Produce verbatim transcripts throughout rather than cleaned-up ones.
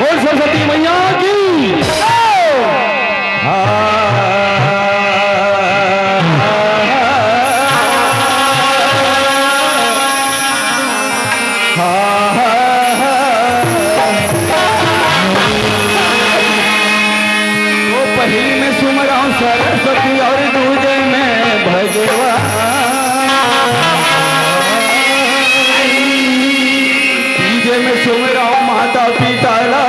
बोल सरस्वती मैया की। तो पहिली में सुमरौं सरस्वती अउ दूजे में भगवान। तीजे में सुमरौं माता पिता ला,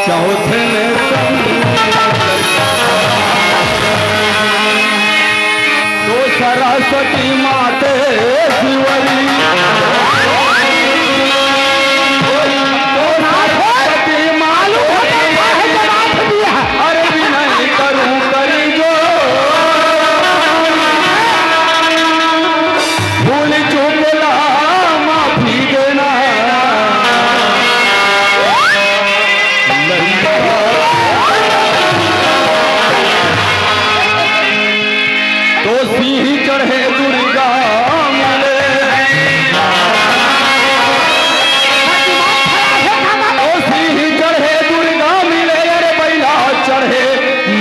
चौथे में तो सरस्वती माते शिवरी। तो सरस्वती मालूम होता है जवाब दिया। अरे विनय करूं करी जो, भूल चूक ला माफी देना। तो सिंह चढ़े दुर्गा मिले। तो सिंह चढ़े दुर्गा मिले, अरे बैला चढ़े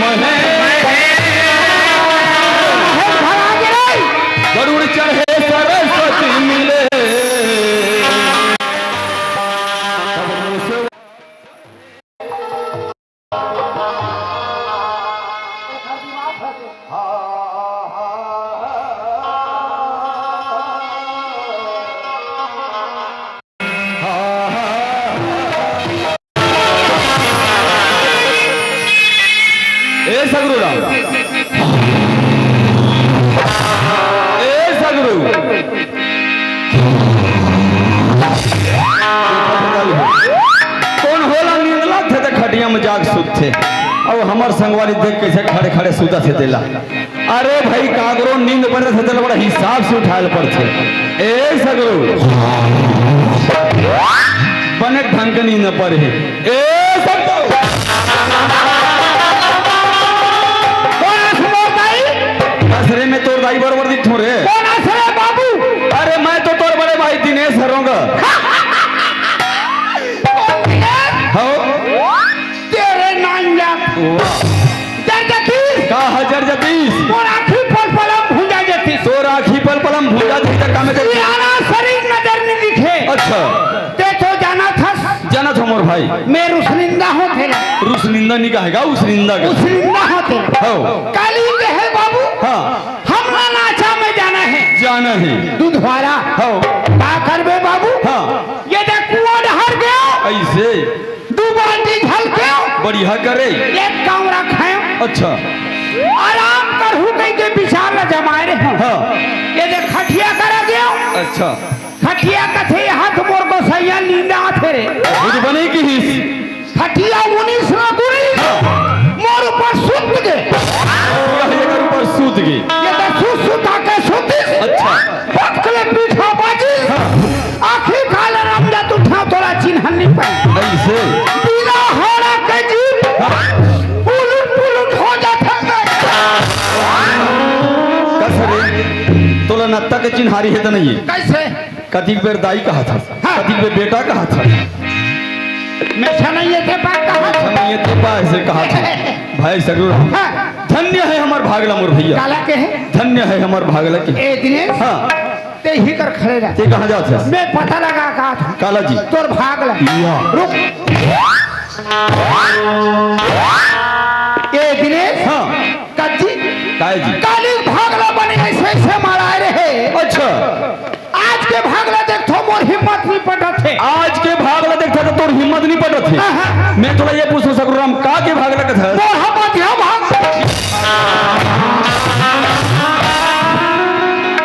महेश। गरुड़ चढ़े सरस्वती मिले। ए सगरू राम। ए सगरू। कोन होला नींद लागथे त खटिया में जाके सुतथे। अउ हमर संगवारी देख कइसे खड़े खड़े सुतथे तेला। अरे भाई, काकरो नींद परे रथे तेला बड़ा हिसाब से उठाए ल पड़थे। ए सगरू, बने ढंग के नींद परे हे। ए सगरू, कोन अस रे मोर दाई? कस रे, मैं तोर दाई बरोबर दिखथों रे। कोन अस रे बाबू? अरे मैं तो तोर बड़े भाई दिनेश हरों गा। हव। तेरे नान जात। वाह। जर जतीस। का हजर जतीस? तोर आँखी पलपलम भूंजा जतीस। तोर आँखी पलपलम भूंजा जतीस, त का में जतीस? सियाना शरीर नजर नहीं दिखे। अच्छा। ते तो जानथस। जानथों मोर भाई। मैं रुसनिंदा हों तेला। रुसनिंदा नहीं कहेगा, उसनिंदा का। उसनिंदा हों तेला। हव। काली के हे बाबू। हाँ। हमला नाचा में जाना हे। जाना हे। दुधवारा। हव। का करबे बाबू? हाँ। ये देख कुआं डहर गयो। अइसे। दू बाल्टी झलकेंव। बढ़िया करे। एक कांवरा खाएंव। अच्छा। आराम करहूं कहिके बिचार ल जमाए रहेंव। हाँ। ये देख खटिया करा गेंव। अच्छा। खटिया कथे, "हाथ मोर गोसइया नींद आथे रे।" खुद बने किहिस। खटिया उनिस रघुरी, हाँ। मोर ऊपर सुत गे। खटिया एकर ऊपर सुत गे। ये तो सुत सुता के सुतिस। अच्छा। पटकले पीठा बाजिस। हाँ। आखिर काल रामदत्त उठांव तोला चिन्हन नइ पाएंव। अइसे? बिना हाड़ा के जीभ हाँ। उलुट पुलुट हो जाथे। कस रे, तोला नत्ता के चिन्हारी हे त नइ हे? कइसे? कतिक बेर दाई कहत हस, हाँ। कतिक बेर बेटा कहत हस। मेसा नइ हे ते पा कहत हस। मेसा नइ हे ते पा अइसे कहत हस। भाई सगरू राम। हाँ। धन्य हे हमर भागला मोर भइया। काला के हे? धन्य हे हमर भागला के। ए दिनेश, हाँ। ते इही कर खड़े रह। ते कहाँ जात हस? मैं पता लगा का था। काला जी? तोर भागला। या। रुक। ए दिनेश, हाँ। कज्जी? काय जी? काली भागला बने ऐसे ऐसे मारा रहे। अच्छा। आज के भागला देखथों, मोर हिम्मत नइ पटत हे। आज के भागला देखथों त तोर हिम्मत नइ पटत हे। हाँ, हाँ। मैं तोला ये पूछहूँ सगुराम, का के भागला कथस? मोर हा बधिया भाग।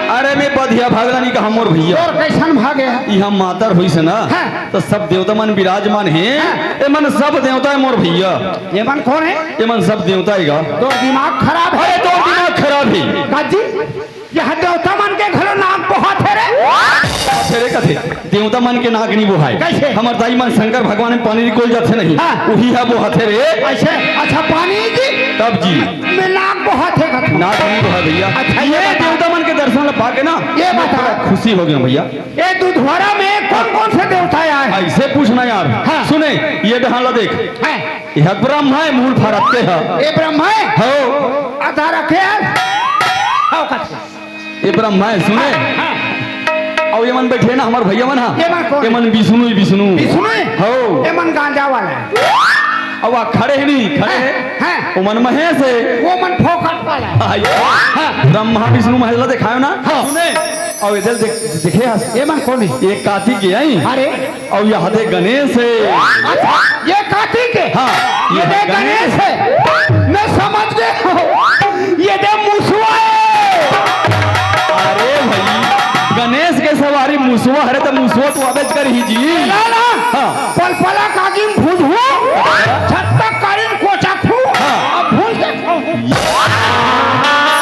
अरे मैं बधिया भागला नइ कहँव मोर भइया। तोर कइसन भागे हे? इहाँ मातर होइस ना, हाँ। त सब देवता मन विराजमान हे। हाँ। एमन सब देवता हे मोर भइया। एमन कोन हे? एमन सब देवता हे गा। तोर दिमाग खराब हे। अरे तोर दिमाग खराब हे। कज्जी? ये देवता मन के घलो नाक बोहाथे रे। अरे कथे, देवता मन के नाक नइ बोहाय। कइसे? हमर दाई मन शंकर भगवान में पानी रिकोल जाथे नहीं। हाँ। उही हा बोहाथे रे। अइसे? अच्छा, पानी जी? तब जी। मैं नाक बोहाथे कथे। नाक नइ बोहाय भइया। अच्छा, ये ये बता। देवता मन के दर्शन ला पाके ना, ये बता। खुशी हो गेंव भइया। ये दुधवारा में कौन कौन से देवता आए हैं? अइसे पूछ ना यार। हाँ। सुने, ये डहन ला देख। हाँ। ये ब्रह्मा हे, मूल फरक के हे। ये ब्रह्मा हे? हो। आधा रखे हे। हो कथे। ये ब्रह्मा हे, सुने। हाँ। अउ एमन बइठे ना हमर भइया मन हा। एमन कोन? एमन विष्णु हे, विष्णु। विष्णु हे? हो। एमन गांजा वाला हे। अउ आ खड़े हे नहीं, खड़े हे। हाँ, हाँ। ओमन महेश हे। ओमन फोकट वाला हे। आई। हाँ। ब्रह्मा विष्णु महेश ला देखायो ना। हाँ। सुने। अउ एदे ल देख, देखे हस? एमन कोन हे? ये कार्तिकेय हे। अरे। अउ ये दे गणेश हे। अच्छा, ये कार्तिकेय हे? हाँ, ये ये दे गणेश गणेश हे। मैं समझ गेंव। ये दे मुसवा हे। अरे भई, गणेश के सवारी मुसवा हरे त मुसवा तो आबेच करही जी। ना, ना। हाँ। पलपला कागिन भुजहूँ, छत्ता कारिन कोचकहूँ, हाँ। अब भूल के खाहूँ।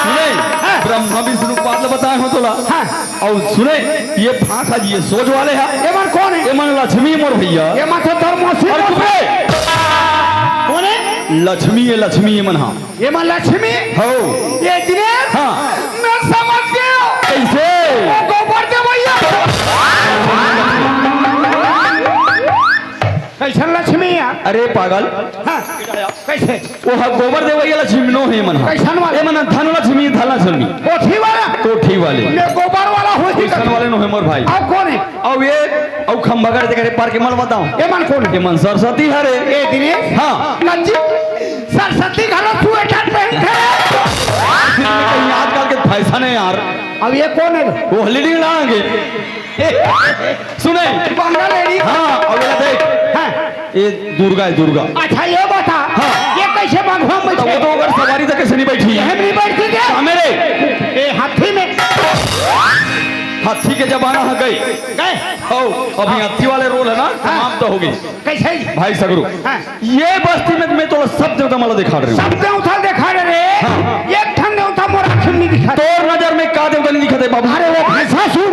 सुने, हाँ। ब्रह्मा विष्णु के बात ल बताए हों तोला। हाँ। अउ सुने, ये फांका जी, ये सोज वाले हे। एमन कोन हे? एमन लक्ष्मी मोर भइया। एमन तो तोर मौसी अरे मोर चुप रे। कोन हे? लक्ष्मी हे, लक्ष्मी एमन हा। एमन लक्ष्मी? हो। ये दिनेश? हाँ। मैं समझ गेंव। कइसे? वो गोबर देवइया। कइसन लक्ष्मी यार? अरे पागल। हाँ। कइसे? वो हा गोबर देवइया लक्ष्मी नो हे एमन हा। कइसन वाला? एमन हा धन लक्ष्मी, धन लक्ष्मी। कोठी वाला? कोठी वाले। ये गोबर वाला होही कथे। कइसन वाले नो हे मोर भाई। अउ कोन हे? अउ ये, अउ खंभा गढ़ देखे रे पार के मल बताओ। एमन कोन हे? एमन सरस्वती हरे। ए दिनेश? हाँ। कच्ची सरस्वती घलो sweater पहिनथे। कहीं आजकल के fashion हे यार। अब ये कोन हे? वो leading लाएंगे। सुने। बंगाल लेडी। हाँ, अब ये देख। हाँ। ये दुर्गा हे, दुर्गा। अच्छा, ये बता, हाँ। ये कइसे बघवा में तो वो बइठे? तो अगर सवारी तो कइसे नइ बइठही? एहम नइ बइठही का? हाँ, मेरे। ए, हाथी में। हाथी के जमाना हे गए। गए? हो, अभी हाथी वाले role हे ना, हाँ। समाप्त हो गे। कइसे? भाई सगरू। हाँ। ये बस्ती में मैं तोला सब देवता मन ला देखा रहे हूँ। सब देवता देखा रहे रे। हाँ। एक ठन देवता मोर आँखी में नइ दिखा। तोर नजर में का देवता नइ दिखत हे बाबू? अरे वो भैंसासुर।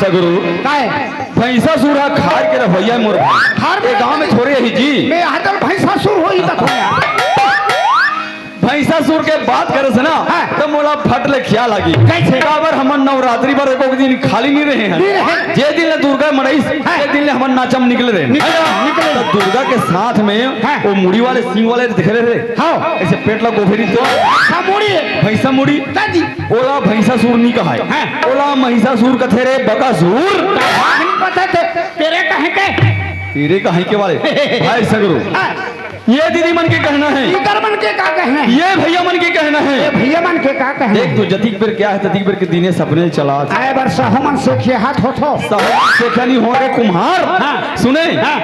सगरू। काय? भैंसासुर हा खार के रहवइया मोर भाई। खार ये गांव में थोड़े हे जी। मैं हदल भैंसासुर होही त थोड़े यार। भैंसासुर के बात करे से ना, हाँ। त मोला फट ले खियाल आगे। कइसे? काबर हमन नवरात्रि बर एको दिन खाली नइ रहे हन। नइ रहे। जे दिन ले दुर्गा मनाइस, हाँ। जे दिन ले हमन नाचा म निकले रहे। निकले, निकले। त दुर्गा के साथ में हाँ। वो मुड़ी वाले, सींग वाले दिखे रहे। हाँ। अइसे पेट ला गोफेरी तो। हाँ, मुड़ी। भैंसा मुड़ी। दादी। ओला भैंसासुर नइ कहाय। हाँ। ओला महिषासुर कथे रे बकासुर। कहानी पता थे, तेरे कहे के? तेरे कहे के वाले। भाई सगरू। हाँ। ये दीदी मन के कहना हे। इकर मन के का कहना हे? ये भैया मन के कहना हे। ये भैया मन के का कहना हे? देख तो जतिक बेर के आए हे, ततिक बेर के दिने सपने चला। आए बर सहमन से खेहात होथो। सहमन से खनी हो रे कुम्हार। हाँ। सुने। हाँ।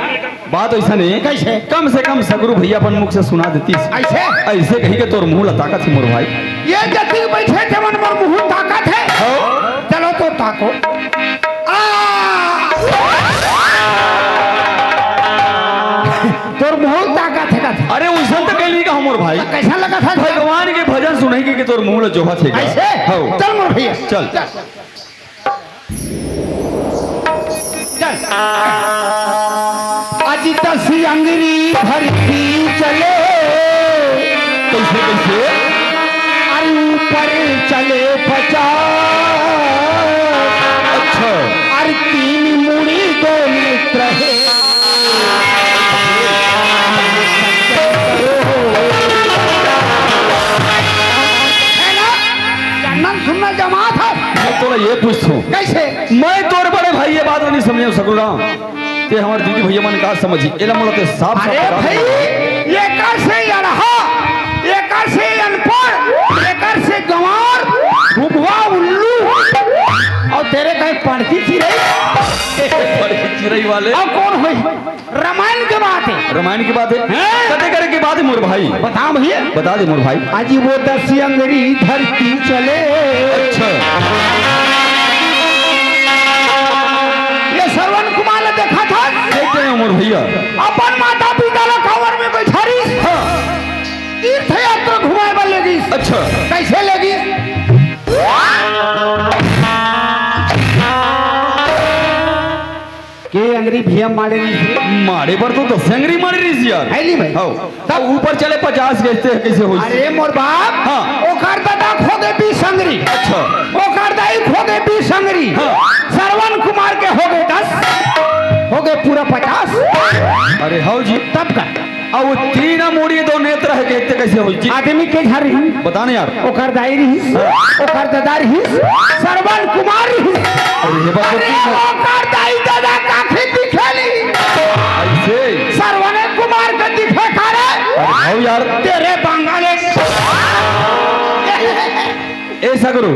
बात अइसन हे। कइसे? कम से कम सगरू भैया अपन मुख से सुना देतिस। अइसे? अइसे कही के तोर मुंह ला ताकत हे मोर भाई। ये जतिक बइठे तेमन मोर मुंह ताकत हे। हो। चलो तो ताको। आ! तोर मुंह ताकत हे का? अरे, उइसन त कहीं नइ कहा मोर भाई। कइसन लगत हे? भगवान के भजन सुनही के, के तोर मुंह ला जोहत हे का? अइसे? हो। चल मोर भैया। चल। चल। अजी दस अंगरी भर की चले। कइसे, कइसे? अरे ऊपर चले पचास। अच्छा। अरे तीन मुड़ी दो नेत्र हे। ये पूछथों। कइसे? मैं तोर बड़े भाई ये बात नहीं समझे सकूंगा। ते हमर दीदी भैया मन का समझी? एला मोला ते साफ साफ अरे बता। भाई, एकर से अड़हा, एकर से अनपढ़, एकर से गंवार, भुखवा उल्लू, अउ तेरे कहीं पढ़ती चिरई। पढ़ती चिरई वाले। अउ कोन होही? रामायण के बात हे। रामायण के बात हे? हैं? कते करे के बात हे मोर भाई? बता भैया। बता दे मोर भाई। आज वो दस अंगरी धरती चले। अच्छा। ये श्रवण कुमार ला देखा था? देख रहे हो मोर भैया। अपन माता पिता ला कांवर में बैठा रही। हाँ। तीर्थ यात्रा घुमाए बर ले गई। अच्छा। कइसे ले गई? के अंगरी भैया मारे रहिस हे? मारे बर तो दस अंगरी मारे रहिस यार। है नहीं भाई? हौ। तब ऊपर चले पचास गजते हे, कइसे होइस? अरे मोर बाप, हाँ। ओकर ददा खो गे बीस अंगरी। अच्छा। ओकर दाई खो गे बीस अंगरी। हाँ। श्रवण कुमार के हो गे दस, हो गे पूरा पचास। अरे हौ जी। तब का? अउ तीन मुड़ी दो नेत्र हे, कहिथे कइसे होही जी? आदमी के झन रही। बता ना यार। ओकर दाई रहिस, ओकर ददा रहिस, श्रवण कुमार रहिस। अरे, ये बात तो अरे, ठीक हे। ओकर दाई ददा काखी दिखेली। अइसे? श्रवण कुमार के दिखे का रे? अरे, हौ यार। तेरे बंगाले। ए सगरू,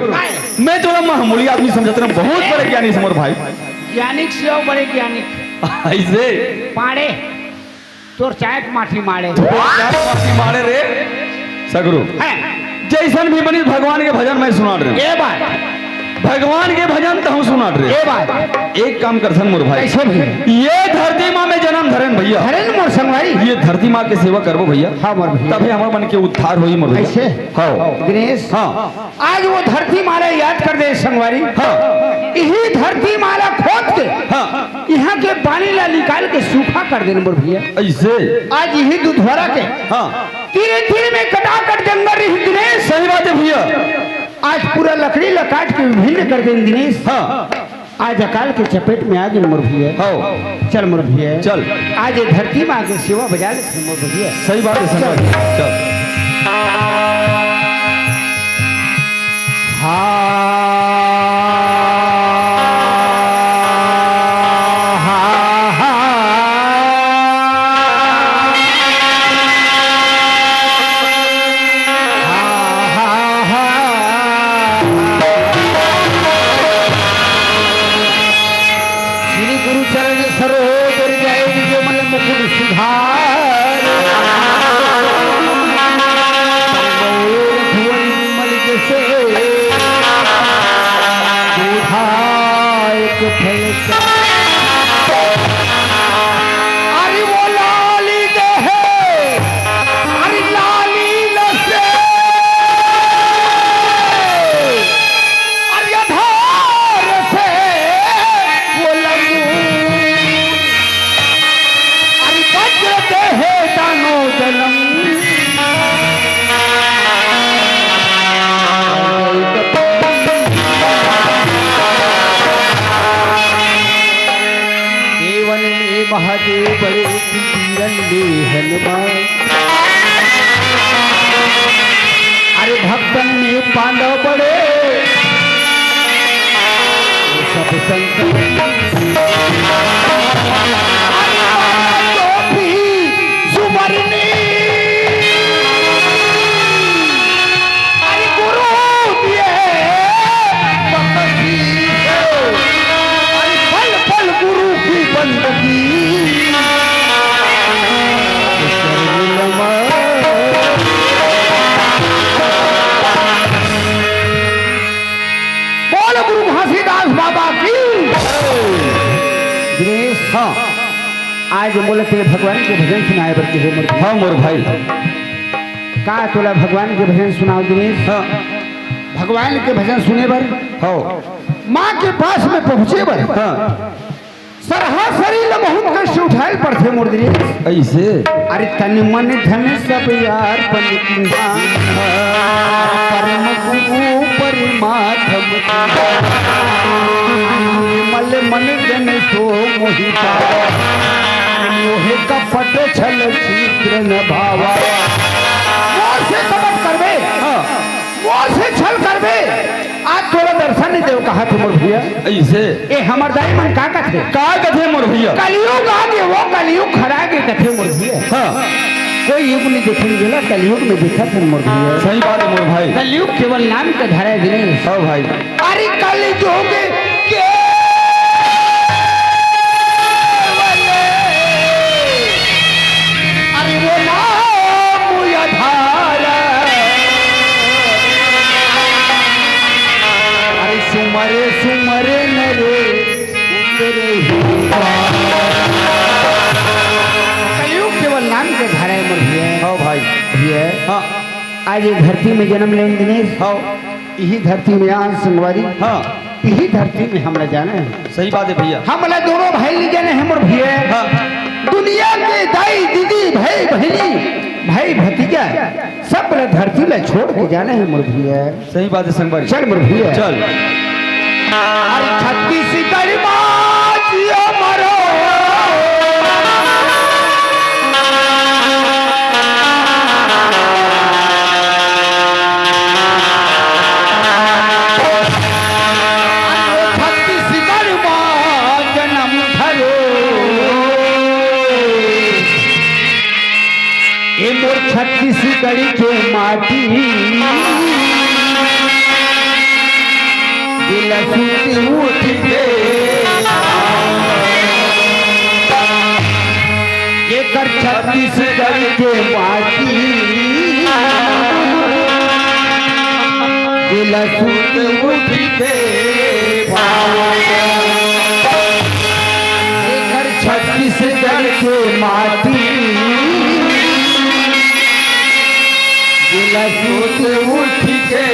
मैं तोला मामूली आदमी समझत रहेंव, बहुत बड़े ज्ञानी हस मोर भाई। ज्ञानी से बड़े ज्ञानी। अइसे? पाड़े। तोर चाय के माटी माड़े। तोर चाय के माटी माड़े रे सगरू। हैं। जइसन भी बनिस भगवान के भजन मैं सुनात रहेंव। ए बात। भगवान के भजन तहूँ सुनात रहे। ए बात। एक काम करथन मोर भाई। कइसे भैया? ये धरती माँ में जनम धरेन भैया। धरेन मोर संगवारी। ये धरती माँ के सेवा करबो भैया। हाँ मोर भैया। तभे हमर मन के उद्धार होही मोर भैया। कइसे? हाँ। दिनेश। हाँ। आज वो धरती माँ ला याद कर दे संगवारी। हाँ। इही धरती माँ ला खोद के हाँ। इहाँ के पानी ला निकाल के सूखा कर देन मोर भैया। अइसे? आज इही दुधवरा के हाँ। तीरे तीरे में कटाकट जंगल रहिस दिनेश। सही बात हे भैया। आज पूरा लकड़ी ला काट के विभिन्न कर देन दिनेश। हाँ। आज अकाल के चपेट में आ गेन मोर भैया। हौ। चल मोर भैया। चल। आज ये धरती माँ के सेवा बजा लेथन मोर भैया। सही बात हे, चल। संगवारी। चल। श्री गुरु चरण सरोज रज आए, जो मल मुकुट सुधार। मौर भुवन मल जसे दूधायक फल। अरे वो लाली दे है, अरे लाली लसे। अरे आधार से वो लंगू, अरे वज्र देहे दानो दलम। देवन में महादेव बड़े, वीरन में हनुमान। अरे भक्तन में पांडव बड़े, सब संत। अरे टोपी सुवर्णी। अरे गुरु दिए बख्शीश। अरे पल पल गुरु की बंदगी। बोल गुरु घासीदास बाबा की। दिनेश, हाँ। आज मोला तेरे भगवान के भजन सुनाए बर कहे मोर भाई। हाँ मोर भाई। का तोला भगवान के भजन सुनाओ दिनेश? हाँ। भगवान के भजन सुने बर? हाँ। माँ के पास में पहुँचे बर? हाँ। सरहा सरीर ल बहुत कष्ट उठाए ल पड़थे मोर दिनेश। अइसे? अरे तन मन धन सब यार पन कीन्हा, परम गुरु परमात्म कीन्हा। मल मन जन सो मोहि पावा, मोहे कपट छल छिद्र न भावा। मोर से कपट करबे, हाँ। मोर से छल करबे, आज तोला दर्शन नइ देव कहत हे मोर भैया। अइसे? ए हमर दाई मन का कथे? का कथे मोर भैया? कलयुग आगे वो कलयुग खरागे कथे मोर भैया। हाँ। कोई युग नइ देखे जेला कलयुग में देखत हे मोर भैया। सही बात हे मोर भाई। कलयुग केवल नाम के धरा हे दिनेश। हाँ भाई। अरे कलयुग के अरे वो नाम आधार। अरे सुमरे सुमरे नरे उतरे ही पार। कलयुग केवल नाम के धरा हे मोर भैया। हाँ भाई। भैया। हाँ। आज ये धरती में जन्म लेन दिनेश। हाँ। इही धरती में आन संगवारी। हाँ। इही धरती में हमला जाना हे। सही बात हे भैया। हमला दोनों भाई ले जाना हे मोर भैया। हाँ। दुनिया के दाई दीदी भाई बहिनी भाई भतीजा सब ला धरती ला छोड़ के जाना हे मोर भैया। सही बात हे संगवारी। चल मोर भैया। चल। अरे छत्तीसगढ़ मा जियो मरो। छत्तीसगढ़ मा जनम धरो। ए मोर छत्तीसगढ़ के माटी, दिल सुत उठ के। एकर छत्तीसगढ़ के माटी, दिल सुत उठ के पावन। एकर छत्तीसगढ़ के माटी, दिल सुत उठ के।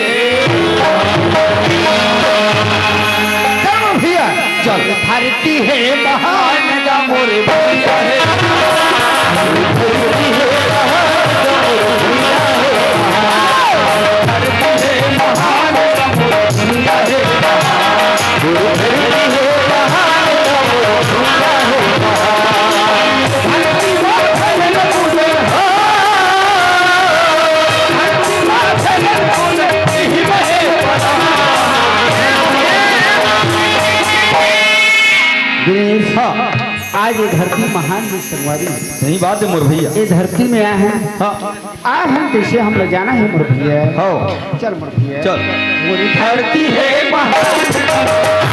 चलो भैया, चल। धरती हे महान दा मोर भैया हे। दिनेश, हाँ। आज ये धरती महान हे संगवारी। सही बात हे मोर भैया। ये धरती में आए हन। हाँ। आए हन तइसे हमला जाना हे मोर भैया। हाँ। चल मोर भैया। चल। मोरी धरती हे महान।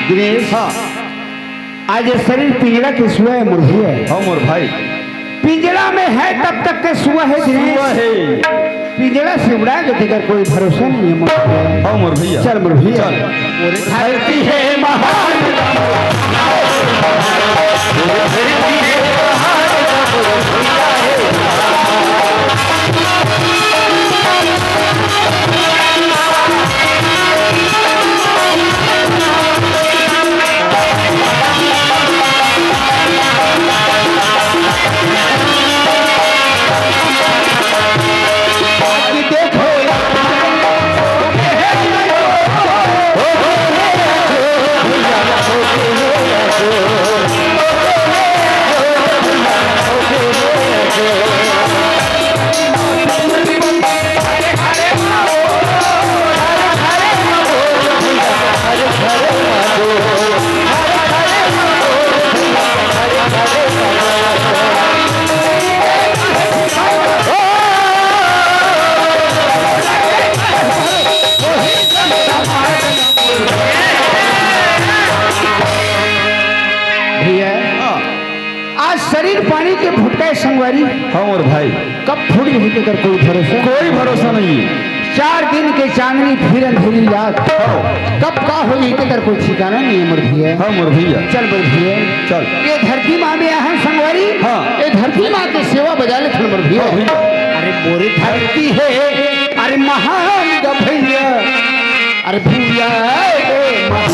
दिनेश, हाँ। आज ये शरीर पिंजरा के सुआ हे मोर भैया। हाँ मोर भाई। पिंजरा में हे तब तक के सुआ हे दिनेश। सुआ हे। पिंजरा से उड़ा के तेकर कोई भरोसा नइ हे मोर भैया। हाँ मोर भैया। चल मोर भैया। चल। मोर धरती हे महान। कब फूट जाही तेकर कोई भरोसा। कोई भरोसा नहीं है। चार दिन के चांदनी फिर अंधेरी रात। हाँ। कब का होही तेकर कोई ठिकाना नहीं है मोर भैया। हाँ मोर भैया। चल मोर भैया। चल। ये धरती माँ में आहन संगवारी। हाँ। ये धरती माँ के सेवा बजा लेथन मोर भैया। हाँ भैया। अरे मोरी धरती हे, अरे महान ग भैया। अरे भूया रे माँ।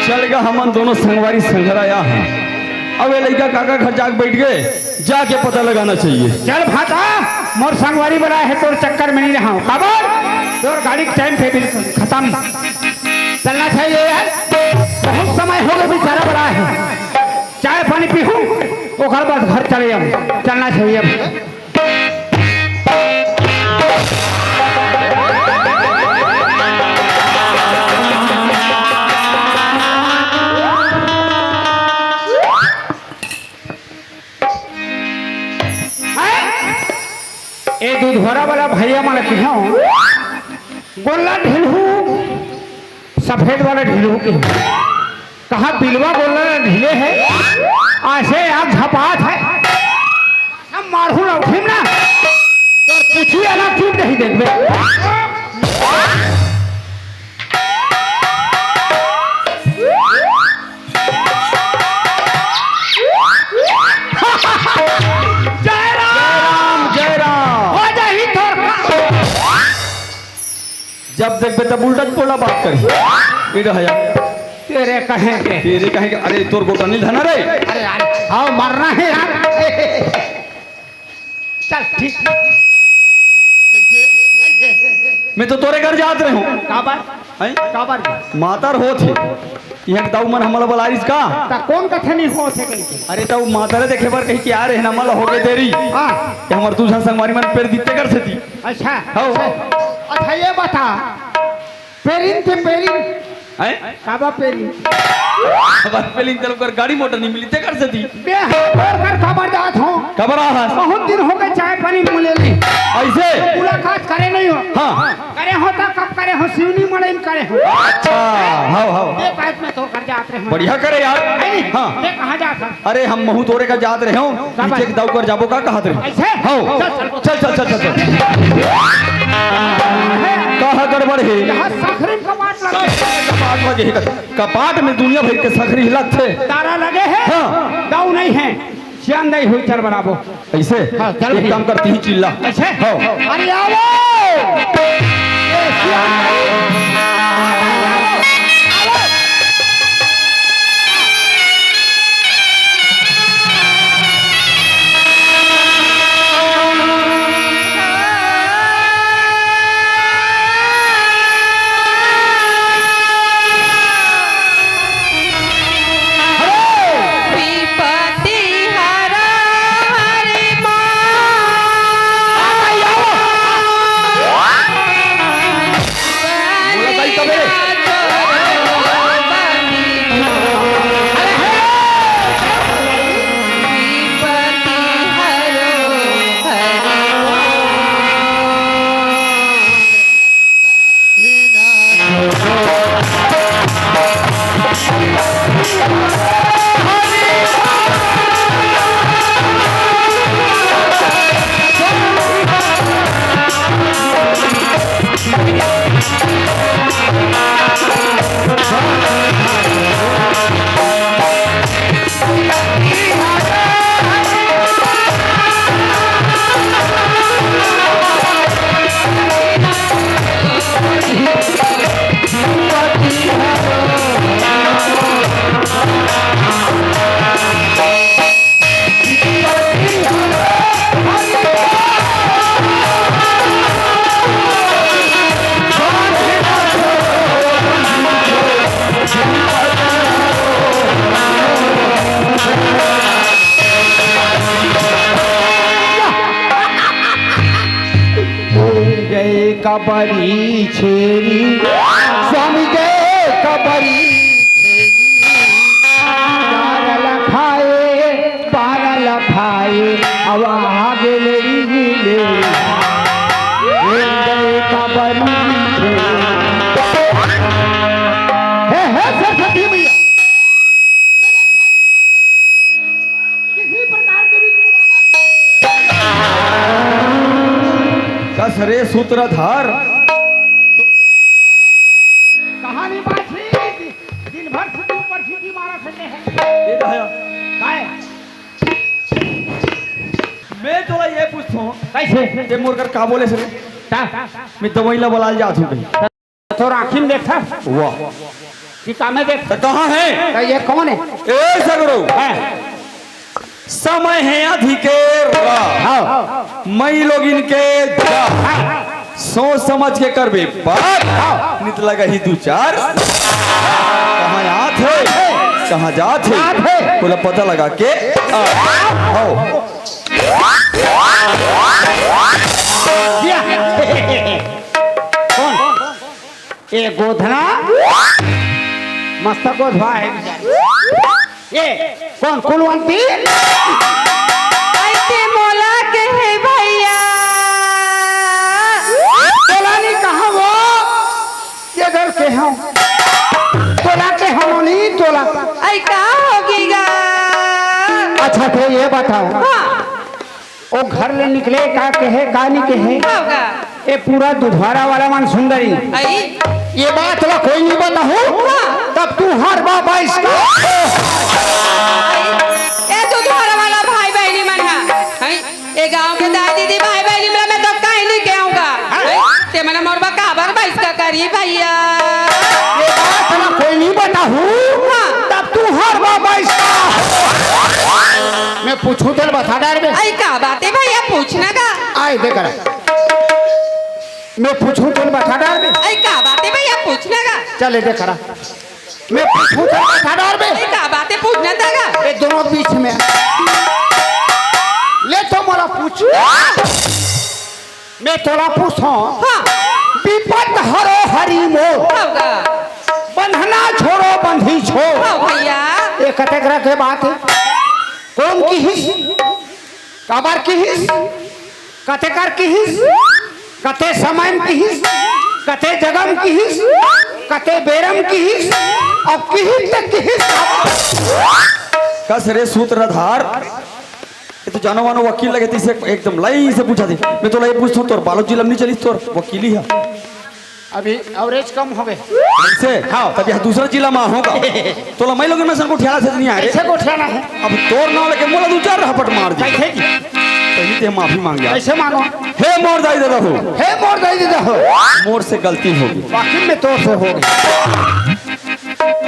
चल गा, हमन दोनों संगवारी संघरा आए हन। अब ये लइका काकर घर जाके बैठ गे, जाके पता लगाना चाहिए। चल भाटा, मोर संगवारी बलाए हे, तोर चक्कर में नहीं रहा हूँ। काबर? तोर गाड़ी के टाइम पे बिल खत्म। चलना चाहिए यार, बहुत समय हो गया बेचारा बलाए हे। चाय पानी पीहूँ, ओकर बाद घर चले जाऊँ। चलना चाहिए अब। ए दूधवारा वाला भैया मन किहा गोल्ला ढिलहू, सफेद वाला ढिलहू के कहा बिलवा गोल्ला ढीले हे, अइसे आग झपात हे। हम मारहूँ लौठिम ना, तोर पूछी अलग चूट नहीं देखबे। जय राम। जय राम, जय राम। हो जाही तोर का। जब देखबे तब उल्टा पोला बात करी। ये रह जा। तेरे कहें के। तेरे कहें के, अरे तोर गोटा नहीं धना रे। अरे यार, हाँ मरना है यार। चल ठीक। मैं तो तोरे घर जात रहे हूँ। काबर? हैं? काबर? मातर होत हे। इहाँ के दाऊ मन हमला बलारिस का? त कोन कथे नहीं होत हे कहिके? अरे त उ मातर देखे बर कहिके आए रहे ना, हमला हो गे देरी। हाँ। कि हमर दू झन संगवारी मन पेर दिते कर सेती। अच्छा। हाँ। अच्छा ये बता, पेरिन ते पेरिन। हैं? काबर पेरिन? काबर पेरिन, चल ओकर गाड़ी मोटर नहीं मिली, तेकर सेती। बे, हाँ, तोर घर काबर जात हो? काबर आ हस? बहुत दिन हो गए चाय पानी मुले नहीं। अइसे? मुलाकात करे नहीं हो। हाँ। करे हो त कब करे हो? सिवनी मड़ई में करे हो। अच्छा, हाँ, हाँ। ये बात में तोर घर जात रहे हो। बढ़िया करे यार। है नहीं? हाँ। ये कहाँ जात हो? अरे हम महू तोरे का जात रहे हो। काबर? पीछे के दाऊ कर जाबो का कहत रहे हो? अइसे? हाँ। चल, चल, चल। चल, चल, चल, चल, चल। कहाँ गड़बड़ हे? यहाँ सखरी कपाट लगे। कपाट लगे हे। कपाट में दुनिया भर के सखरी लगथे। तारा लगे हे? हाँ। दाऊ नहीं हे। सियान दाई हुई चल बराबो। अइसे? हाँ, चल एक भैया। काम करती ही चिल्ला। अइसे? हाँ। अरे आओ। ए, सियान दाई। कबरी छेरी, स्वामी के कबरी छेरी। चार लखाए, बारह लखाए, अब आगे लेरी लेरी। ले गए कबरी छेरी। हे, हे, सरस्वती मैया। किसी प्रकार के भी कस रे सूत्रधार। कहानी बात ही दिन भर से ऊपर सीटी मारा सके है। ये क्या है? काय? मैं तोला ये पूछता हूँ, कैसे? ते मोर कर का बोले सर? का? मैं दवाई ला बलाल जात हूँ कहीं। तोर आँखी में देखता? वाह। कि कामे देखता? तो कहाँ है? तो ये कौन है? ए सगरो। हाँ। समय है अधिकेर। हाँ। मई लोगिन के जा। हाँ। सोच समझ के करबे बात। हाँ। नित लगा ही दू चार। कहाँ आत है? कहाँ जात है? जात है। बोला पता लगा के आ। आओ। या। कौन? ए गोधना, मस्त गोधवा है। ए कौन कुलवंती? ऐसे मोला के है भैया। तोला नहीं कहा वो, ये घर के हम। तोला के हम नहीं तोला। ऐ का होगी गा? अच्छा थे ये बताओ। हाँ। ओ घर ले निकले का कहे, का नहीं कहे? होगा। ए पूरा दुधारा वाला मन सुंदरी। आई। ये बात ला कोई नहीं बताहू, हाँ। तब तू हर बाबा इसका। आई। ए दुधारा वाला भाई बहनी मन हा। आई। ए गांव के दाई दीदी भाई बहनी मन मैं तो कहीं नहीं कहूंगा। हाँ। आई। ते मन मोर बा काबर बा इसका करी भैया। ये बात ला कोई नहीं बताहू, हाँ। तब तू हर बाबा इसका। मैं पूछूं तेरे बता डार में। आई का बात है भैया पूछना का? आए दे करा। मैं पूछूं तेरे बता डार में। आई का बात है भैया पूछना का? चले दे करा। मैं पूछूं तेरे बता डार में। आई का बात है पूछना था का? ये दोनों बीच में। ले तो मोला पूछ। मैं तोला पूछो। हाँ। विपद हरो हरि मोर। होगा। बंधना छोड़ो बंधी छोड़। हाँ भैया। ये कतेक रखे बात है। कौन किहिस? काबर किहिस? कते कर किहिस? कते समय में किहिस? कते जगह में किहिस? कते बेरम किहिस? और किहिस तक किहिस? कस रे सूत्रधार, ये तो जानो मानो वकील लगे, तइसे एकदम लाइन से पूछा दे। मैं तो लाई पूछता हूँ, तोर बालोद जिला में नहीं चलिस तोर वकीली है। अभी average कम हो गए। ऐसे? हाँ। तब यह दूसरा जिला में होगा। तोला मैं लोगन में संग उठियाला से नहीं आ रे। ऐसे को उठियाला है। अब तोर नाव लेके मोला दू चार रपट मार दे। कैसे की? पहले ते माफी मांग जा। कैसे मांगो? हे मोर दाई ददा हो। हे मोर दाई ददा हो। मोर से गलती होगी। वाकई में तोर से हो गई।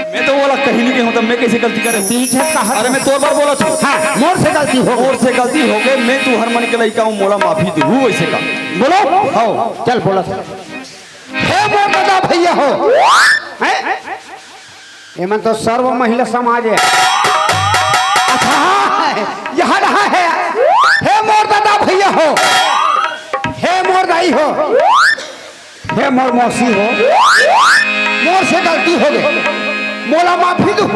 मैं तो बोला कहीं नहीं कहूँ, तब मैं कैसे गलती करे? पीछे कहा। अरे मैं तोर बार बोला था। हाँ, मोर से गलती हो। मोर से गलती हो गई, मैं तुहर मन के लइका हूँ, मोला माफी देहू वैसे का। बोलो। हाँ। चल बोला। हे मोर दादा भैया हो। हैं? एमन तो सर्व महिला समाज है। अच्छा, हाँ, यहाँ रहा है। हे मोर दादा भैया हो, हे मोर दाई हो, हे मोर मौसी हो, मोर से गलती हो गई, मोला माफी दो।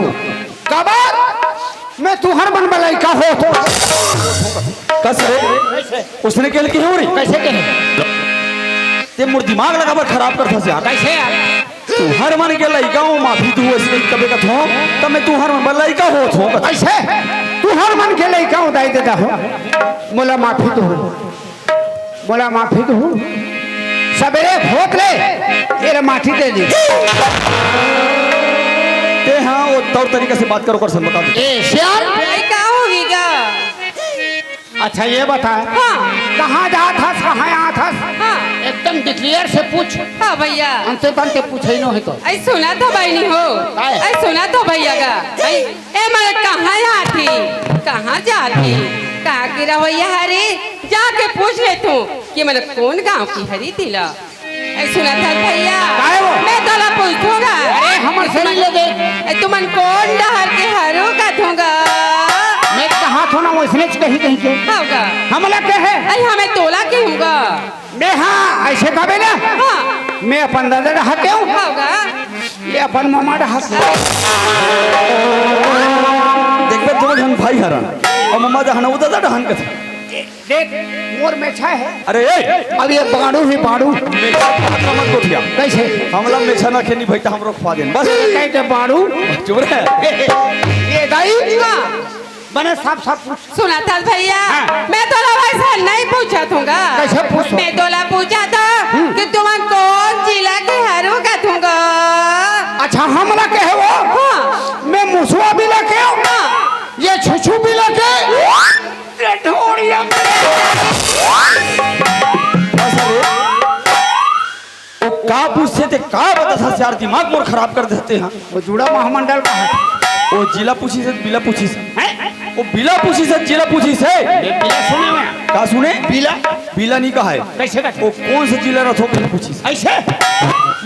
काबर मैं तुहर मन में लइका हो तो। कस रे, उसने के लिए हो रही? कैसे कहे? ते मोर दिमाग ला काबर खराब करथस यार। कैसे यार? तुहर मन के लइका हो, माफी दो, ऐसे कबे कथो, तब मैं तुहर मन में लइका हो थो। कैसे? तुहर मन के लइका हो, दाई ददा हो, मोला माफी दो। मोला माफी दहू। सबेरे भोत ले, एला माटी दे दी। ते हाँ, वो तौर तरीका से बात करो, कर सन बता दे। ए, सियाल। भाई, का होगी गा? अच्छा, ये बता। हाँ। कहाँ जात हस, कहाँ आत हस? हाँ। एकदम declare से पूछ। हाँ, भैया। अंते तंते पूछे ही नो है तो। ऐ सुना तो बहनी हो। काय? ऐ सुना तो भैया का। ऐ ए, मैं कहाँ आती, कहाँ जाती, कहाँ की रहोइया हरी, जाके पूछ ले तू कि मैं कौन गांव की हरी तिला। ए, सुना था भैया, काय वो? मैं तोला पूछूंगा। अरे, हमर से नहीं लगे। ए, तुमन कौन डहर के हरो का धोंगा? मैं कहा थो ना, वैसने कही कही के। होगा। हमला के है? ए, हमें तोला के होगा। मैं हाँ, ऐसे कबे ना? हाँ। मैं अपन दादा डहार के हूँ। होगा। ये अपन ममा डहार से। देखबे, दो झन भाई हरन, अउ ममा डहार न, वो दादा डहार कथे। देख, मोर मेछा हे। अरे, ए! अब ये बाड़ू ही बाड़ू। मेछा के बात मत गोठिया। कैसे? हमला मेछा ना खेनी भाई, त हमरो खवा देन। बस। कह दे बाड़ू। चुप रह। ये दाई। हाँ। बने साफ साफ पूछ। सुनत हस भैया, हाँ। मैं तोला वैसा नहीं पूछत हूँ गा। कैसे पूछो? मैं तोला पूछत हूँ हम्म। कि तुमन कोन जिला के हरव कथूँ गा। अच्छा, हमला कहे वो? हाँ। मैं मुसवा जिला के हूँ। हाँ। ये छुछू जिला के। ये ढोड़िया। बस रे। वो का पूछथे ते का बता था यार, दिमाग मोर खराब कर देथे हा। वो जुड़ा महामंडल का है। वो जिला पूछिस हे, बिला पूछिस हे। हैं? वो बिला पूछिस हे, जिला पूछिस हे। ये बिला सुने हुए हैं। का सुने? बिला। बिला नहीं कहा है। कैसे का? वो कौन सा जिला रथो, बिला पूछिस हे। ऐसे?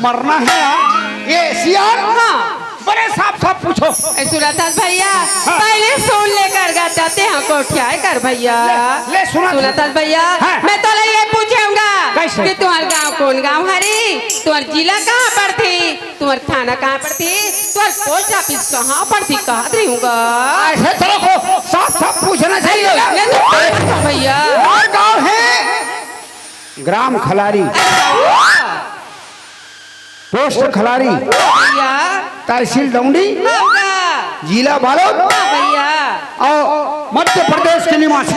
मरना है यार। ये सियान। हाँ। बड़े साफ साफ पूछो। ए, सुनत हस भैया, हाँ। पहले सुन ले कर गा, तब ते हाँ गोठियाए कर भैया। ले, ले, सुनत सुनत हस। हस भैया, हाँ। मैं तोला ये पूछूँगा कैसे? कि तुम्हार गाँव कोन गाँव हरे, तुम्हार जिला कहाँ पड़थे, तुम्हार थाना कहाँ पड़थे, तुम्हार पोस्ट ऑफिस कहाँ पड़थे, कहत रहिहूँ गा। ऐसे तोला को साफ साफ पूछना चाहिए। नहीं, नहीं, नहीं, भैया। हमार गाँव है ग्राम खलारी, अरे वाह। पोस्ट खलारी, भैया। तहसील डौंडी, हाँ भैया। जिला बालोद हाँ भैया। अउ मध्य प्रदेश के निवासी।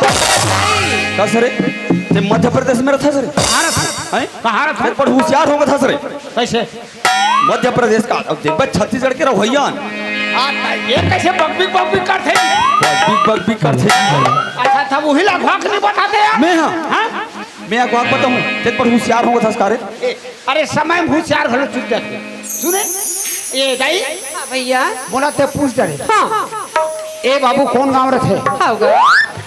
कस रे? ते मध्य प्रदेश में रथस रे? कहाँ रथस? हैं? कहाँ रथस? ते बड़ होशियार होगथस रे। कैसे? मध्य प्रदेश का, अब देखबे छत्तीसगढ़ के रवैया न। आ, ये कैसे बकबिक बकबिक करथे? बकबिक बकबिक करथे। अच्छा, तब वही लखवा के नहीं बताते यार। मैं हाँ। हाँ? मैं अगवा के बताहूँ, ते बड़ होशियार होगथस का रे। ए, अरे समय में होशियार घलो चुप जाथे। सुने, ए दाई, हाँ भैया। मोला ते पूछ डरे। हाँ। ए बाबू, कोन गाँव रथे? हाँ गा।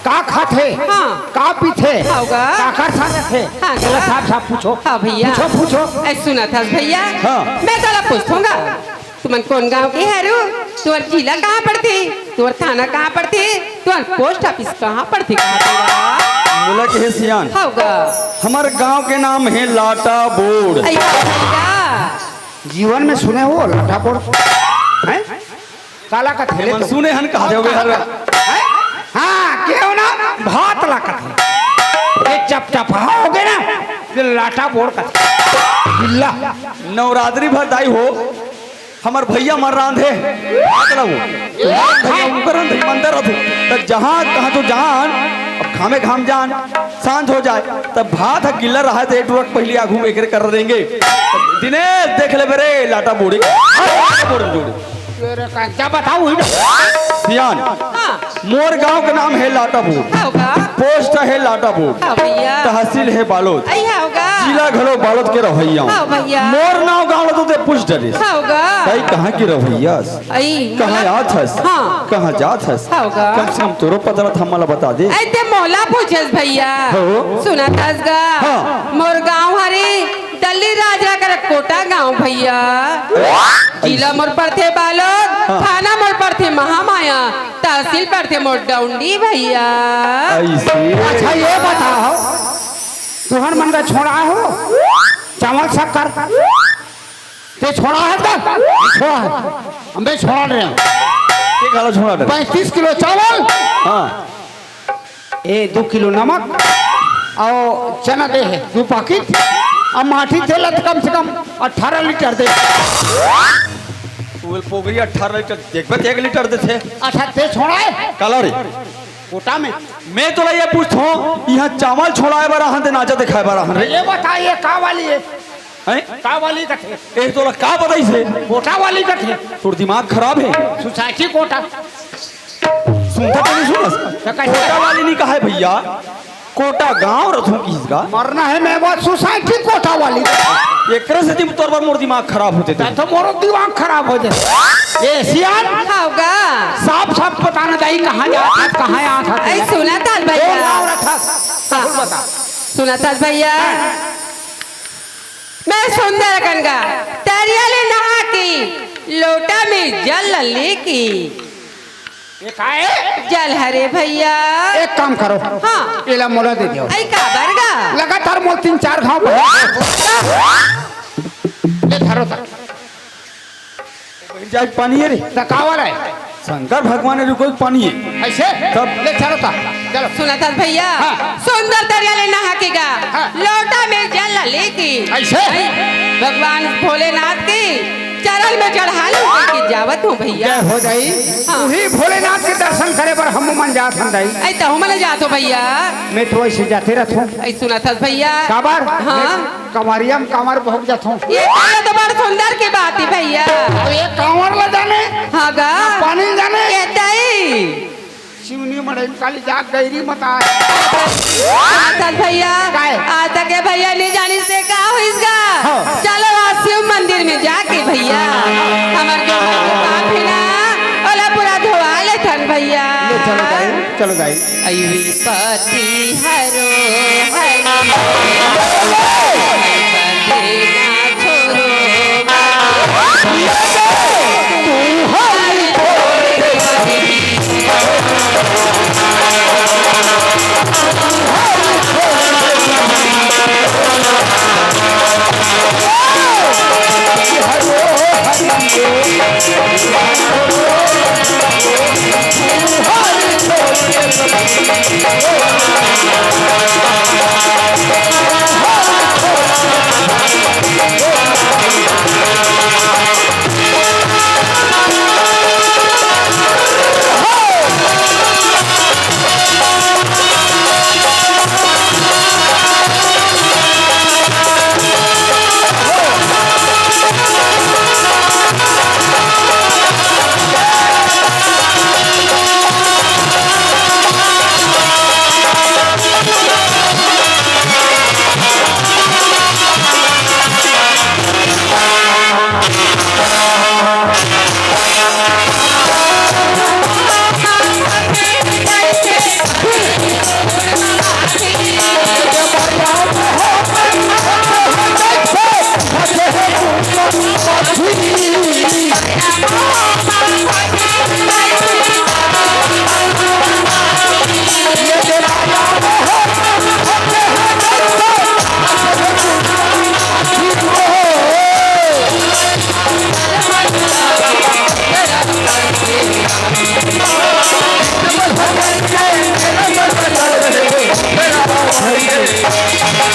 का खाथे? हाँ। का पीथे? हाँ गा। काकर साथ रथे? हाँ गा। साफ साफ पूछो। हाँ भैया। पूछो, पूछो। ए, सुनत हस भैया। हाँ। मैं तोला पूछथों गा। तुमन कोन गाँव के हरव? तुम्हार जिला कहाँ पड़थे? तुम्हार थाना कहाँ पड़थे? तुम्हार पोस्ट ऑफिस कहाँ पड़थे? कहाँ पड़थे? मोला कहे सियान। हाँ गा। हमर गाँव के नाम हे लाटा बोड़। अइया भैया। जीवन में सुने हो लाटा बोड़? हैं? काला कथे ले मन तो। सुने हन कहा जाओगे हर। हैं? हाँ, क्यों ना? भात ला कथे। ये चपचपा होगे ना, ये लाटा बोड़ कथे। बिल्ला। नवरात्रि भर दाई हो, हमर भैया मन रांधे, भात लगो। भैया उनकर रांधे, मंदिर रथे। त जहाँ कहाँ तो जान, अब घामे घाम जान, सांझ हो जाए, तब भात ह गिल्ला रहा, त एक टुरक पहली आगू में एकरे कर देंगे। दिनेश, देख ले बे रे, लाटा बोड़ी। हाँ, लाटा बोड़ी जोड़ी। तेरे का क्या बताऊँ ही ना। सियान। हाँ। मोर गांव के नाम हे लाटापुर। हव का? पोस्ट हे लाटापुर। हाँ भैया। तहसील हे बालोद। अई हव का? जिला घलो बालोद के रहइया। हाँ भैया। मोर नाव गांव ला तो ते पूछ डरिस। हव का? तई कहाँ के रहइया हस? अई, कहाँ मोला आत हस? हाँ। कहाँ जात हस? हव का? कम से कम तोरो पता रहा त हमला बता दे। अई ते मोला पूछस भैया। हो। सुनत हस गा? हाँ। मोर गांव हरे दल्ली राजरा कर कोटा गांव भैया। जिला मोर परथे बालोद, हाँ। थाना मोर परथे महामाया, तहसील परथे मोर डौंडी भैया। अइसे। अच्छा, ये बताओ, तुहर मन का छोड़ा हो चावल शक्कर? ते छोड़ा है का? छोड़ा है। हम भी छोड़ा रहे हैं। के काला छोड़ा रहे? पैंतीस किलो चावल। हाँ। ए, दू किलो नमक अउ चना दे हे, दू पाकिट, अउ माटी तेल त कम से कम अठारह लीटर दे। तू बोल पोगरी अठारह लीटर, देखबे त एक लीटर देथे। अच्छा, ते छोड़ा हे? काला रे? कोटा में। मैं तोला ये पूछथों, इहाँ चावल छोड़ाए बर आहन ते नाचा देखाए बर आहन रे? ये बताइए, का वाली हे? हैं? का वाली कथे? ए, तोला का बताइस हे? कोटा वाली कथे। तोर दिमाग खराब हे। सोसाइटी कोटा। सुनता तो नहीं सुनस? तो कैसे? कोटा वाली नहीं कहा है भैया, कोटा गांव रथों किहिस गा। मरना है मैं बात सोसाइटी कोटा वाली। एकरे से दिन तोर बार मोर दिमाग खराब होथे। तो मोरो दिमाग खराब हो जाए। ए सियान, हव गा। साफ साफ बताना दाई, कहाँ जात हस, कहाँ आत हस? अई सुनत हस भैया। कौन गाँव रथस? हाँ। सब बता। सुनत हस भैया। हाँ। मैं सुंदर गंगा तरिया ले नहा के लोटा में जल लेके ये का हे? जल हरे भइया। एक काम करो। हाँ। एला मोला दे देव। अई काबर गा? लगातार मोला तीन चार घांव बहे। ले धरो ता। बहिर जाए के पानी हे रे। त का वाला हे? शंकर भगवान हे, रुको, पानी हे। अइसे? तब? ले चलो ता। चलो। सुनत हस भइया? हाँ। सुंदर तरिया ले नहा के गा। हाँ। लोटा में जल ला लेके। अइसे? भगवान भोलेनाथ के चरण में चढ़ा लूं कहिके जावत हूं भइया। जय हो दाई। हाँ। उही भोलेनाथ के दर्शन करे बर हमू मन जात हन दाई। अई तहू मन जात हो भइया। मैं तो अइसे जाते रथंव। अई सुनत हस भइया? काबर? हाँ। मैं कमरिया म कमर भोग जाथंव। ये भइया तो बड़ सुंदर के बात हे भइया। अब ये कांवर ला जाने? हाँ गा। पानी ला जाने? ये दाई। शिवनी मड़ई म काली जाग गईरी मत आए। चल भइया, काय? आज तक ये भइया नइ जानिस ते का होइस गा? हाँ। चलो आज शिव मंदिर में जाके भइया, हमर जो मन के पाप हे ना, ओला पूरा धोवा लेथन भइया। ले चलो दाई, चलो दाई। अई विपत्ति हरो हरि, देना छोड़ो।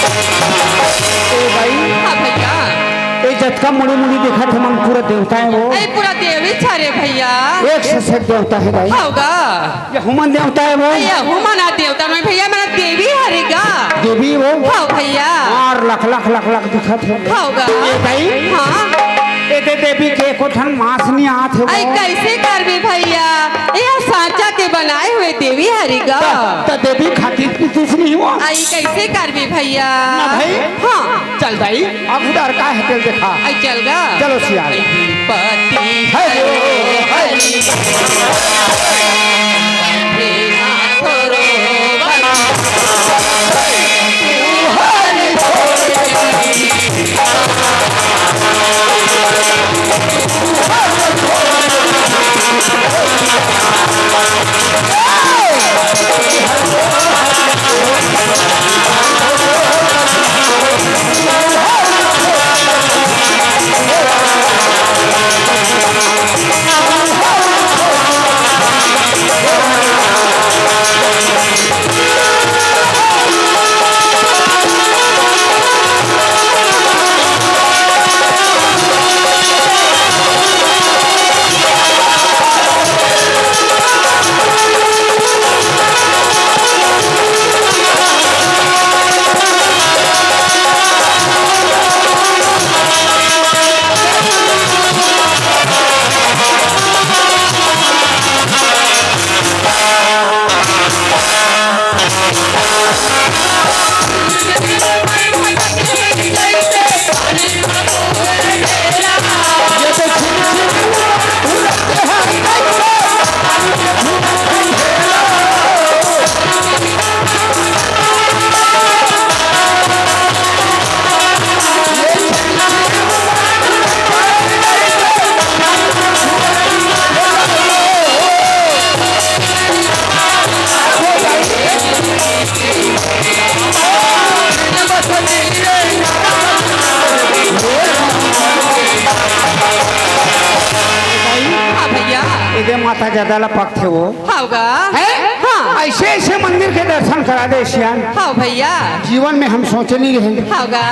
ए भाई, हाँ भइया। ए जतका मुड़ी मुड़ी देखत हे मन पूरा देवता हे वो। अरे पूरा देवी छरे भइया। एक से एक देवता हे भाई। हव गा। ये हुमन देवता हे वो। ये हुमन आ देवता नोहे भइया, मेरा देवी हरे गा। देवी वो। हव भइया। अउ लख लख लख लख दिखत हे। हव गा। ए भाई। हाँ। ए दे देवी के एको ठन मांस नइ आत हे वो। अई कइसे करबे भइया? ये सांचा के बनाए हुए देवी हरे गा। त, त देवी खातिर भी दूसरी हुआ। अई कइसे करबे भइया? ना भाई। हाँ। चल दाई, अब उधर का हे तेल देखा। अई चल गा। चलो सियार। पति हरि हरि। माता जादा ला पकथे वो। हव गा। हैं? हाँ। ऐसे ऐसे मंदिर के दर्शन करा दे सियान। हव भैया। जीवन में हम सोचे नहीं रहे। हव गा।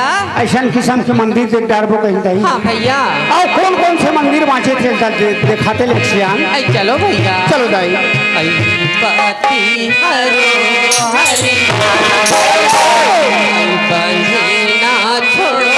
ऐसन किस्म के मंदिर देख डारबो कहीं कहीं। हाँ भैया। अउ कौन कौन से मंदिर बाँचे थे, चल दे-, देखाते ले सियान। आई चलो भैया। चलो दाई। आई पति हरो हरि, आई बहिना छोड़ो।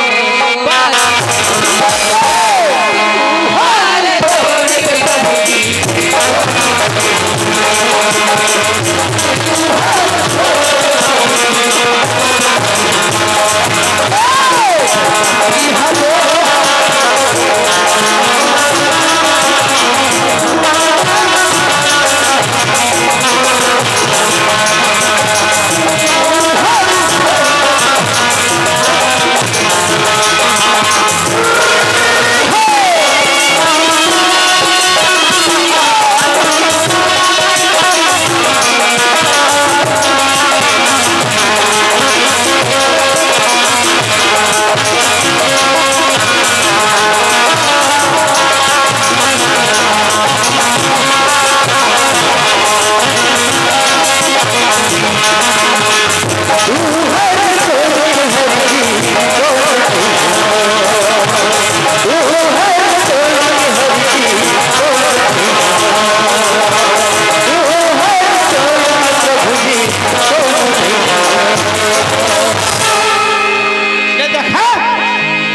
ये देखा,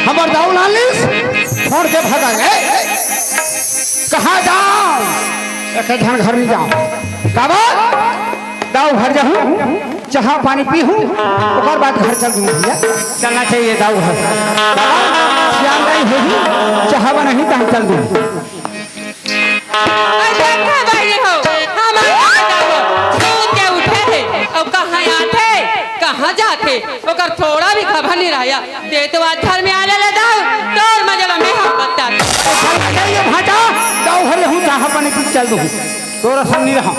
हमर दाऊ लालिस, छोड़ के भगा गे। कहाँ जाओ? एक झन घर में जाओ। काबर? दाऊ घर जाहूँ, चाहा पानी पीहूँ, ओकर बाद घर चल दूँ भैया। चलना चाहिए दाऊ घर। काबर? सियान दाई होही, चाहा बनाही, तहन चल दूँ। अरे देखे बहिनी हो, हमर दाऊ सूत के उठे हे, अउ कहाँ आथे, कहाँ जाथे, ओकर थोड़ा भी खबर नहीं रहय। ते तो आज घर में आले ले दाऊ, तोर मजा ल मैं हम बता। चल, चल, ये भाटा, दाऊ घर ले हूँ, चाहा पानी पी चल दूँ। तोरा संग नहीं रहा।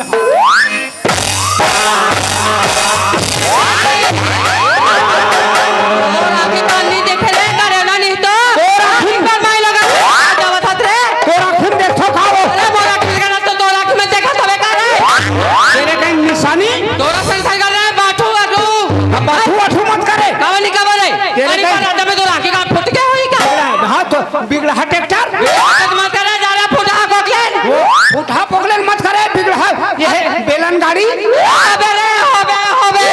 तोर आँखी कान नहीं देखे ले, करेला नहीं तो। तोर आँखी आँखी पर माई लगा, जावत हत रे। तोर आँखी में देखथो का वो? अरे मोर आँखी लगा तो तोर आँखी में देखत हवे का रे? तेरे कहीं निशानी? तोरा संग संग रे, बाठू बाठू। अब बाठू बाठू मत करे। कावन नहीं कावन रे? तेरे अरे कहीं पर राजा में तोर आँखी का फुट के होई का? हाँ तो बिगड़ा ट्रैक्टर। मत करे, जा रे फुटहा पोकलेन। वो फुटहा पोकलेन मत करे, बिगड़ा ये है बेलन गाड़ी। अबे रे, होबे, होबे।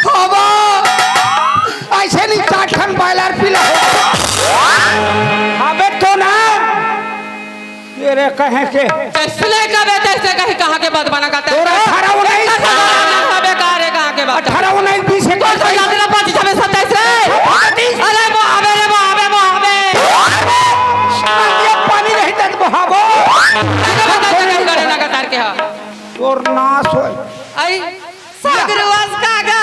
होबो। ऐसे नहीं, चार ठन बॉयलर पीला हो। अबे तो ना। तेरे कहे के। जैसने कबे तैसे कहीं कहाँ के बात बना करते तोरा हो? अठारह उन्नीस। कैसा जमाना है बेकार है, कहाँ के बात? अठारह उन्नीस बीस एक कौन सा यात्रा पाँच छब्बीस सत्ताईस रे? अरे वो आवे रे, वो आवे, वो आवे। ये पानी नहीं तक बहावो। लगातार के हा। तोर नाश होय। आई सगरुआस कागा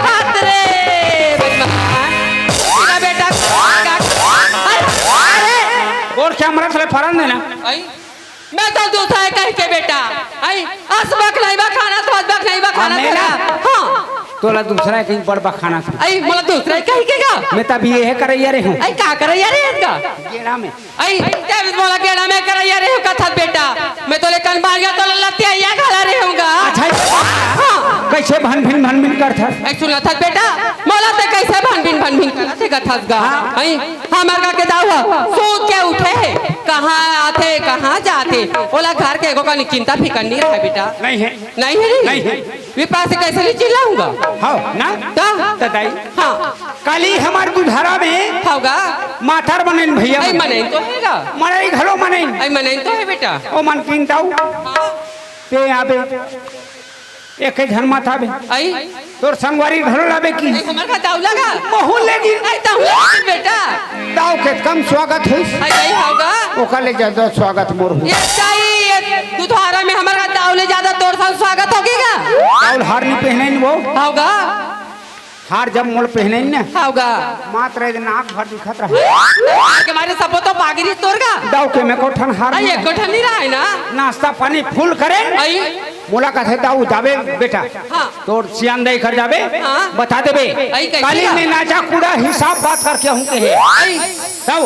हाथ रे बदमान। तेरा बेटा का, अरे, अरे। और क्या मरत ले फरन देना? आई, मैं तो दूसरा है कहीं के बेटा। आई, अस बक नहीं बखाना, तो अस बक नहीं बखाना हाँ, मेरा? तेरा। हाँ। तोला दूसरा है कहीं बड़ बखाना था। आई, मोला दूसरा है कहीं के का? मैं तब ये है करैया रहे हूँ। आई, का करैया रहे हूँ का? गेड़ा में। आई, जब मोला गेड़ा में करैया रहे हूँ कथत बेटा, मैं तोले कन बांध गया, तोला लतिया घला रहे हूँगा। अच्छा, हाँ। कैसे भन भिन भन भिन करथस? आई, सुनत हस बेटा, मोला ते कैसे भन भिन भन भिन करत हे कथस गा? हाँ। आई, हमर का के दाऊ ह, सूत के उठे हे, कहाँ आथे, कहाँ जाथे, ओला घर के एगो कनी चिंता फिकर नहीं रहे बेटा। नहीं है। नहीं है, नहीं? नहीं है। विपास से कैसे नहीं चिल्लाऊंगा? हाँ, ना? का? तो दाई। हाँ। काली हमार दुधारा में हव गा? माथर बनेन भैया आई बनेन। मनेन तो है गा। मड़ई घलो मनेन। आई मनेन तो है बेटा। ओ मन किन ताऊ। हाँ। ते आबे। एके झन माथा बे। आई। तोर संगवारी घलो लाबे की? आई हमर का दाऊ लगा। महू ले गिन। आई दाऊ लगा बेटा। दाऊ के कम स्वागत होइस। आई आई हव गा। ओकर ले ज्यादा स्वागत मोर हो। ये सही, ये दुधारा में हमर का दाऊ ले ज्यादा तोर सन स्वागत होगे गा। दाऊ हार नहीं पहने वो। हव गा। हार जब मोल पहने न। हव गा। मात्र एक नाक भर दिखत रहा। के मारे सबो तो पागिरी तोर गा। दाऊ के में को ठन हार आई नहीं। एक ठन नहीं रहा है ना। नाश्ता पानी फुल करे। आई। मोला कथे दाऊ जाबे बेटा। हाँ। तोर सियान दाई कर जाबे। हाँ। बता देबे। आई कैसे काली बा? में नाचा कूड़ा हिसाब बात करके हूँ कहे। आई। तब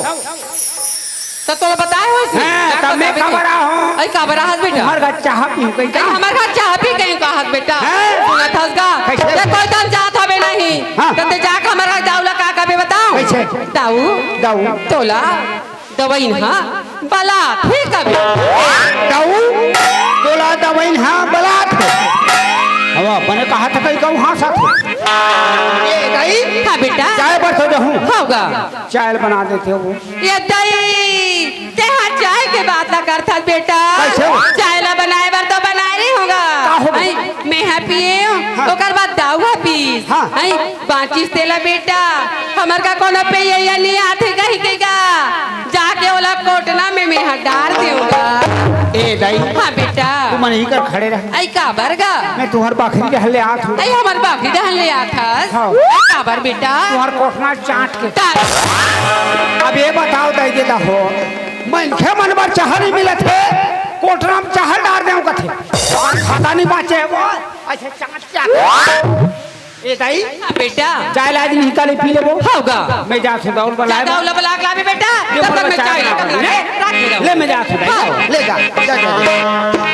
त तोला बताए होइस? हाँ, का तब मैं बताबे काबर आए हँव? अई काबर आहस बेटा? हमर घर चाहा पीहूँ कहिके। अई हमर घर चाहा पी कहिके आहस बेटा? हाँ। सुनत हस गा? कइसे? ते कोई दन जात हवे नहीं। हाँ। त ते जाके हमर घर दाऊ ला का कबे बताओ? कइसे? दाऊ। दाऊ। तोला दवइन हा बलात हे कबे। दाऊ, तोला दवइन हा बलात हे। हवा, बने कहा था कहीं कहूँ हाँसत हे। ए, दाई। हाँ बेटा। चाय बर तो जाहूँ। होगा। चाय बना देते हो। ए दाई, तेहा चाय के बात ला करथस बेटा। कइसे हो? चाय ला बनाए बर तो बनाए नहीं होगा। का होगा? अई, मेहा पिएंव, हाँ। ओकर बाद दाऊ हा पीस। हाँ। अई, बाँचिस तेला बेटा, हमर का कोनो पेइया नइ आथे कहिके गा, जाके ओला कोटना में मेहा डार देंव गा। ए दाई। हाँ बेटा। तू मन इही कर खड़े रह। अई काबर गा? मैं तुँहर बखरी डहर ले आत हँव। अई हमर बखरी डहर ले आत हस? हाँ। अई काबर बेटा? तुँहर कोटना चाट के। का? अब ये बताओ दाई ददा हो, मनखे मन बर चाहा नइ मिलत हे, कोटना में चाहा डार देंव कथे। अउ खाता नइ बाँचे हे वो। अच्छा, चाट चाट। ए दाई, हाँ बेटा। चाय ला आज निकाले पी लेबो। होगा। मैं जात हँव दाऊ ला बलाए बर। दाऊ ला बला के लाबे बेटा। ये तब तक मैं चाय बना ले। राख दे। ले, मैं जात हँव दाई। हाँ। ले जा, जा, जा, जा।